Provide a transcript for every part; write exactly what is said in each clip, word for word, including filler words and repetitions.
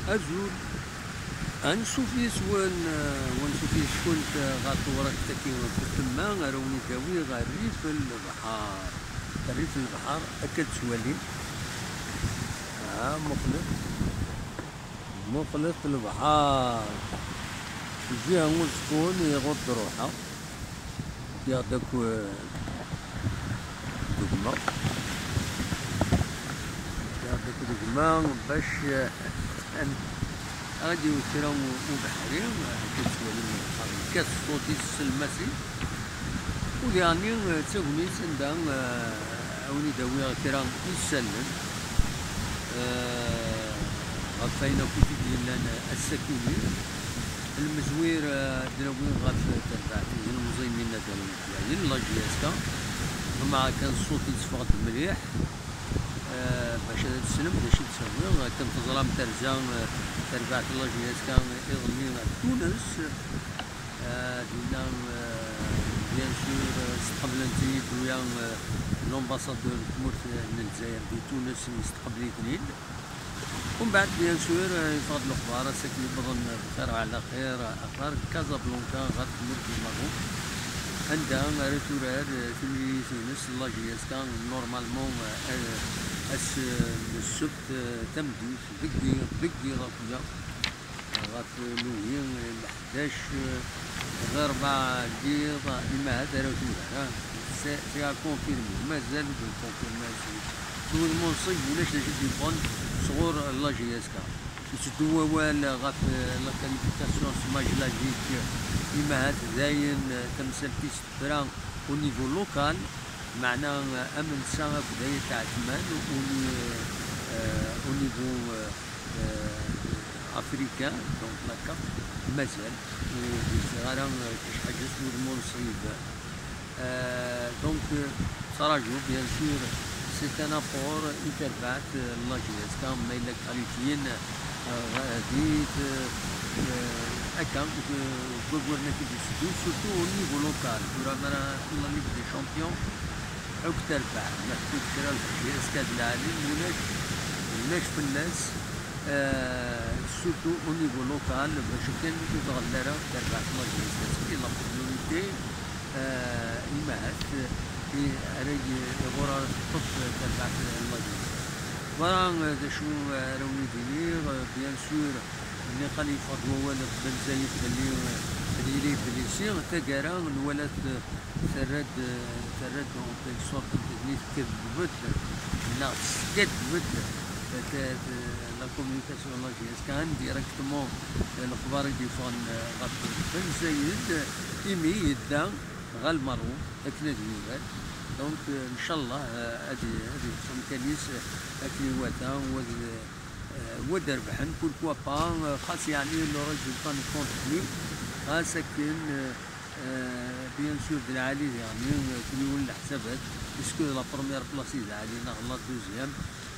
Azul. Ansuf yes-wen, eh, wansuf yes-kent, eh, ɣer tewrakt-agi n temma, ara wen-idawi ɣer rrif n lebḥer. Rrif n lebḥer, akka tettwalim. Ah, muqlet. Muqlet lebḥer. Lǧiha n uẓekkun iɣudd ruḥeɣ. Ddiɣ-d akk, eh, d gma. Ddiɣ-d akk d gma bac, eh, ad d-iwet kra u-, ubeḥri, eh, akka tettwalim, yekkat ṣṣut-is s lmasi. U diɣenni, eh, d tagnit anda, eh, a wen-id-awiɣ kra isallen, eh, ɣef wayen akk i d-yellan ass-akini. Lmezwir, eh, ad d-nawi ɣef terbaɛt n yilemẓiyen n yinadalen n Leqbayel, la J S K. Ḍemɛeɣ kan ṣṣut yetteffeɣ-d mliḥ, eh, bac ad tessnem d acu i d-ssawiɣ. Akken teẓram, terza, eh, terbaɛt n la J S K iḍelli ar Tunes. Eh, dinna, eh, bien sûr, eh, steqblen-iyi-d uya, eh, l'ambassadeur n tmurt, eh, n Lezzayer di Tunes, yesteqbel-iten-id. Umbeɛd, bien sûr, eh, yeffeɣ-d lexbar, ass-agi yewwḍen bxir ɛla xir, eh, ɣer Casablanca, ɣer tmurt n Lmerruk, anda ara turar, eh, timlilit-ines la J S K, normalement, eh, ass, eh, n ssebt, eh, tameddit, deg yiḍ, deg yiḍ akk-ya, ɣef luhi, eh, ḥdac, eh, ɣer rebɛa n yiḍ, imahat ara turar, ah. C'est, c'est à confirmer. Mazal ur d-nconfirme. S wudem unṣib, ulac d acu d-yewwḍen sɣur la J S K. Yetteddu wawal ɣef, eh, la qualification s Majlagic, imahat dayen, eh, tamsalt-is tefra au niveau local, meɛna, eh, am netta akk d Ayt Ɛetman, au ni-, eh, au niveau, eh, eh, africain, donc la CAF, mazal, ur d-yeffiɣ ara, eh, ḥaca s wudem unṣib. Euh, donc, euh, ttṛaǧu, bien sûr, c'est un apport i terbaɛt, euh, n la J S K, ma yella qualifiyen, euh, di, euh, euh, akka, euh, deg wagguren-agi d-iteddun, surtout au niveau local, tura mi ara la Ligue des Champions, akk terbaɛt, ma tewwi-d kra la J S K d lɛali, ulac, ulac fell-as. Euh, surtout au niveau local, bac akken ur tɣelli ara terbaɛt n la J S K. C'est la priorité, euh, imahat, i ara y-, iɣur ara teṭṭef terbaɛt n la J S K. Voilà, euh, d acu ara wen-id-iniɣ, euh, bien sûr, nniɣ-ak yeffeɣ-d wawal ɣef Ben Zayed belli, euh, ad yili iblisi, taggara nwala-t, euh, terra-d, terra-d en quelque sorte, tegnit tkeddbet, neɣ teskaddbet, ta-, ta-, la communication n la J S K, indirectement, lexbar i d-yeffɣen ɣef Ben Zayed, imi yedda ɣer Lmerruk akken ad yurar. Donc, ncallah, ad i-, ad yeṭṭef amkan-is akken iwata, u ad, u ad d-rebḥen, pourquoi pas, xas yeɛni le résultat ne compte plus, xas akken, Euh, bien sûr, d lɛali diɣen, euh, kul yiwen leḥsabat, est-ce que la première place i d lɛali neɣ la deuxième,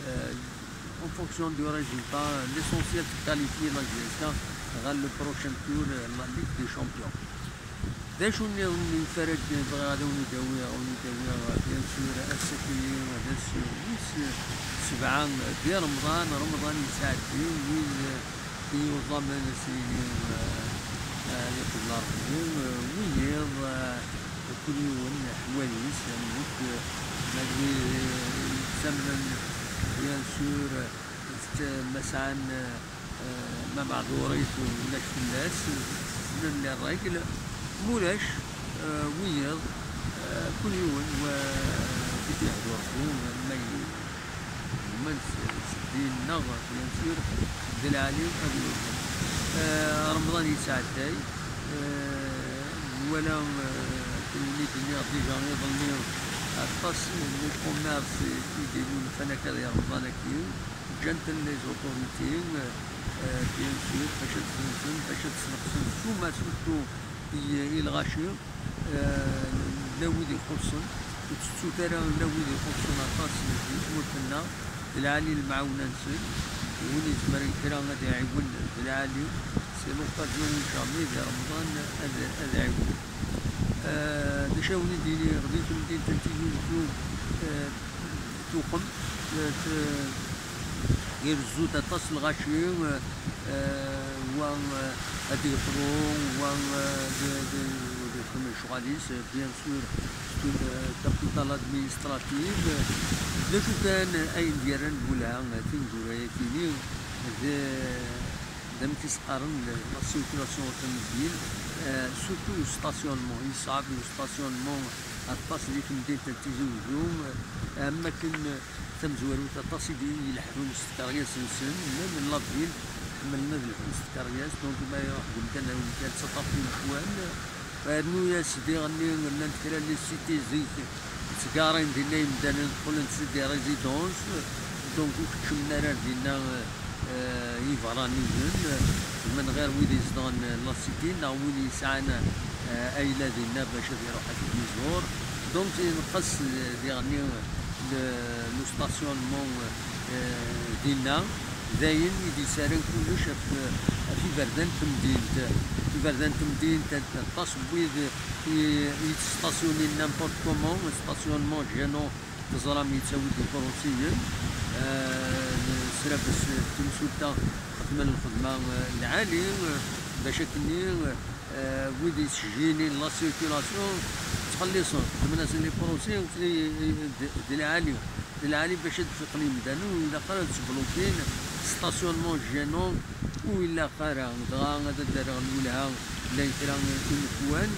euh, en fonction du résultat, l'essentiel de qualifier la J S K ɣer le prochain tour, euh, la Ligue des Champions. D acu nniḍen n yifarag bɣiɣ ad awen-id-awiɣ, ad awen-id-awiɣ, bien sûr, ass-agi d ass wis sebɛa di Remḍan, Remḍan yettɛeddi, wid i yuẓamen ad s-yini, eh, eh, yeqbel Ṛebbi, eh, wiyiḍ, eh, kul yiwen ḥwal-is, amek, eh, ma d wid, eh, yettamnen, bien sûr, eh, ma sɛan, eh, eh, ma meɛdurit ulac fell-as, ssnen les règles, ma ulac, eh, wiyiḍ, eh, kul yiwen wa, i t-yehdu Ṛebbi, ma y-, Yumen s, s ddin-nneɣ, bien sûr, d lɛali ad yuẓem. Eh, Remḍan yettɛedday, eh, nwala, eh, akken i d-nniɣ déjà iḍelli, aṭas n le commerce i d-yennulfan akka di Remḍan-agi, ǧǧan-ten les autorités, eh, bien sûr, bac ad ssensen, bac ad sneqsen ssuma surtout i, i lɣaci. Eh, la wid ixuṣṣen, ur ttettut ara la wid ixuṣṣen aṭas di tmurt-nneɣ, d lɛali lemɛawna-nsen, win izemren kra ad iɛiwen d lɛali, c'est l'occasion ou jamais di Remḍan ad, ad ɛiwen. Eh, d acu ara wen-id-iniɣ, di temdint n Tizi Wezzu, eh, tuqem, eh, t-, irezzu-d aṭas n lɣaci, eh, wa ad d-yeḍru, wa ad d-yexdem lecɣal-is, bien sûr, c'est une capitale administrative. D acu kan ayen d-yerran lwelha tineggura-agi-nni, d d amek i s-qqaren, la circulation automobile, surtout le stationnement, yeṣɛeb le stationnement, aṭas di temdint n Tizi Uzzu, am wakken tamezwarut aṭas i d-ileḥḥun s tkeryas-nsen, même la ville ḥemmlen ad lḥun s tkeryas, donc ma iruḥ-d umkan ar umkan ttaṭṭafen imekwan. Rnu-yas diɣenni llant kra n les cités zik ttgarin dinna yemdanen qqlen-d si des résidences, donc ur keččmen ara ar dinna, eh, iberraniyen, eh, xedmen ɣir wid izedɣen la cité neɣ win yesɛan, eh, ayla dinna bac ad iruḥ ad t-id-iẓur. Donc yenqes, eh, diɣenni le, le stationnement, eh, dinna. D ayen i d-yessaran kullec ɣef, ɣef iberdan n temdint. Iberdan n temdint, aṭas n wid i, i yettstasyunin n'importe comment, stationnement gênant, teẓram yettawi-d ipuṛusiyen, eh, s rabes temsulta xedmen lxedma, eh, lɛali, eh, bac akkenni, eh, wid yettjinin la circulation ttxelliṣen, xedmen-asen les procès d, d, d lɛali, d lɛali bac ad d-fiqen yimdanen, ur ilaq ara ad ttblukin stationnement gênant, ur ilaq ara. Dɣa ad d-rreɣ lwelha, llan kra imekwan,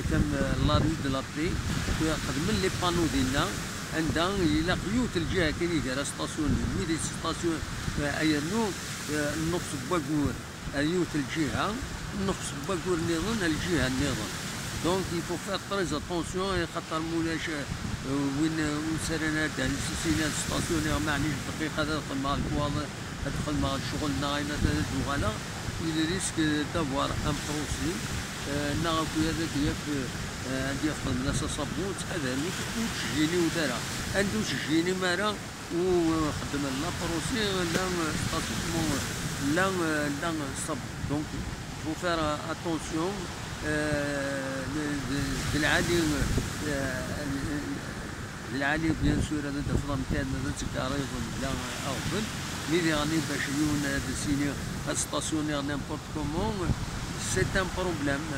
comme la rue de la Paix, xedmen les panneaux dinna, anda ilaq yiwet lǧiha kan i gar astasyun, wid yettstasyun, eh, ay rnu, eh, nnefs n waggur ar yiwet lǧiha, nnefs n waggur nniḍen ar lǧiha nniḍen. Donc il faut faire très attention, axaṭer ma ulac, eh, win, eh, ur ssaran ara d-, ad stasyuniɣ, meɛlic dqiqa ad xedmeɣ lekwaɣeḍ, ad xedmeɣ ccɣel neɣ ayen ad, ad d-uɣaleɣ, il risque d'avoir un procès, eh, neɣ akk ad d-yaf, eh, ad d-yaf xedmen-as aṣabbu, ttḥadarut, ur ttjjiniwet ara. Anda ur ttjjinim ara, u xeddmen la procès, la stationnement, la, la sab. Donc, il faut faire attention, euh, d, d, d lɛali, euh, d lɛali, bien sûr, ad d-tafeḍ amkan ad d-teggariḍ mebla aɣbel. Mi diɣen bac yiwen ad s-yini ad stationniɣ n'importe comment, c'est un problème.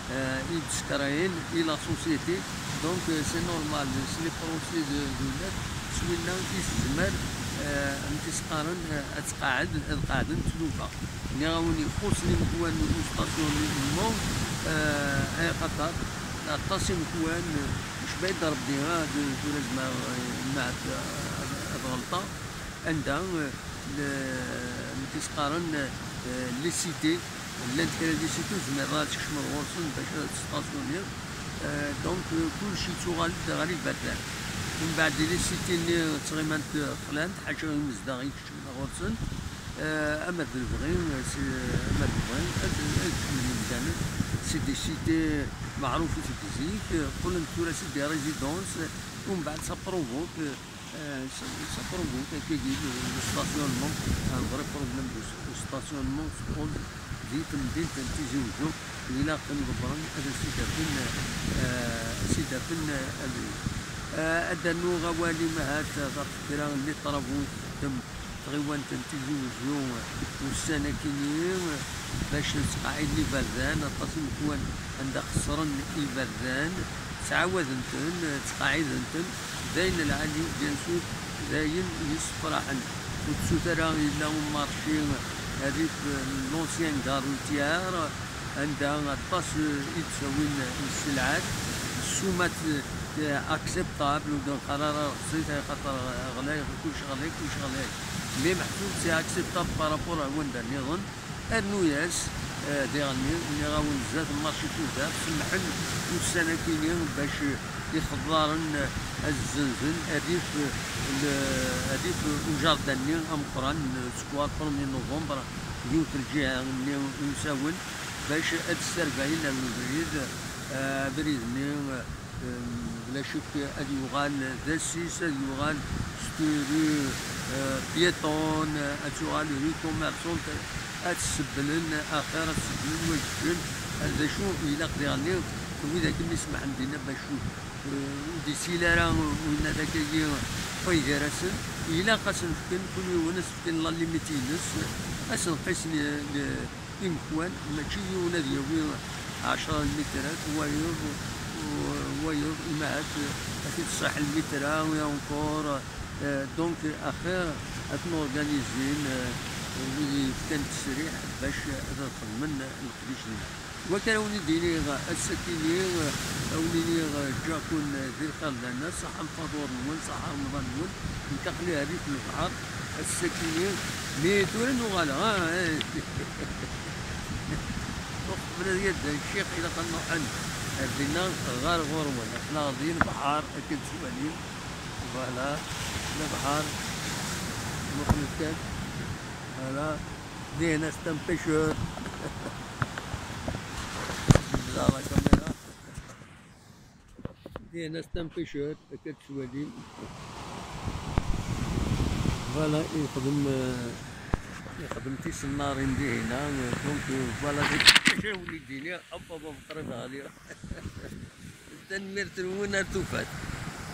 Euh, i d-ssekran i la société. Donc, euh, c'est normal, c'est les procès de, de l'œuvre, s winna i tezmer, euh, amek i s-qqaren, euh, ad tqeɛɛed, ad qeɛdent tlufa. Nniɣ-awen ixuṣṣ limekwan n ustasyunimon, euh, ay axaṭer aṭas imekwan, euh, icba-d Rebbi, ah, d, tura zemreɣ, euh, ma ad, ad, ad ɣelṭeɣ, anda, euh, le, amek i s-qqaren, euh, les cités, llant kra di situ, tzemreḍ ad tkecmeḍ ɣur-sen bac ad testasyuniḍ. Euh, donc, euh, kullec yettuɣal-d ɣer iberdan. Mbeɛd, di les cités-nni ttɣimant, euh, xlant, ḥaca imezdaɣ i keččmen ɣur-sen. Euh, ama d lebɣi, euh, si, ama d lebɣi, ad, ad kecmen yimdanen. C'est des cités meɛrufit deg zik, euh, qqlent tura c'est des résidences, euh, mbeɛd ça provoque, euh, Euh, ça, ça provoque akkagi le, le stationnement, un vrai problème de, de stationnement, tqull di temdint n Tizi Uzzu, ilaq ad ḍebbren ad as-id-afen, euh, ad as-id-afen, euh, abrid. Euh, ad d-rnuɣ awal-im ahat ɣef kra n les travaux i txeddem tɣiwant n Tizi Uzzu ussan akkin-nni, bac ttqaɛiden iberdan, aṭas imekwan anda xeṣren iberdan, ttɛawaden-ten, ttqaɛiden-ten, d ayen lɛali, bien sûr, d ayen yessefraḥen. Ur ttsut ara yella umarci rrif n l'ancien gare routière, anda aṭas i d-ttawin sselɛat, ssumat, eh, acceptable, ur d-neqqar ara rexsit, axaṭer ɣlay, kullec ɣlay, kullec ɣlay. Mais meḥsub c'est acceptable par rapport ar wanda nniḍen. Rnu-yas, eh, diɣenni, nniɣ-awen zdat n marché tudert, semmḥen ussan-akini bac ixeddaren, eh, ad zzenzen rrif, eh, le-, rrif ujardin-nni ameqqran, eh, square premier novembre, yiwet lǧiha-nni n usawen, bac ad sserbayen ar ubrid, eh, abrid-nni, eh, Em, bla ccek ad yuɣal d assis, ad yuɣal s rue, eh, piétonne, ad tuɣal rue commerçante, ad sebblen axir, ad sebblen wajjen, ad d acu ilaq diɣenni, wid akken mi semḥen dinna bac, eh, ur d-ittili ara winna d akkagi ṭṭay gar-asen, ilaq ad sen-fken, kul yiwen ad s-fken la limite-ines, Asenqis n, n imekwan, mačči yiwen ad yawi ɛecra lmitrat, wayeḍ, wayeḍ, imahat ad t-id-ṣaḥ lmitra, et encore, euh, donc, axir ad ten-organizin, euh, wid yefkan ttesriḥ bac ad xedmen leqdic-nni. Wa kan ad wen-d-iniɣ, ass-akini, ad wen-iniɣ, ǧǧiɣ-ken di lxir d lehna, ṣaḥa lfaḍur-nwen, ṣaḥa remḍan-nwen, nekk aql-i rrif n lebḥer, ass-akini, mi tura nuɣal, ah, eh. Uqbel ad yaddan ccix, ilaq ad nruḥ ar dinna ɣer ɣur-wen, aql-aɣ di lebḥer, akken tettwalim, voilà, lebḥer, muqlet kan, voilà. Dihna c'est un pêcheur. Dans la caméra. Dihna c'est un pêcheur, akka tettwalim. Voilà, yexdem, euh, yexdem tisennarin dihna, euh, donc, euh, voilà, d acu wen-d-iniɣ, hop, hop, hop, qrib ɣliɣ. Tanemmirt-nwen ar tufat.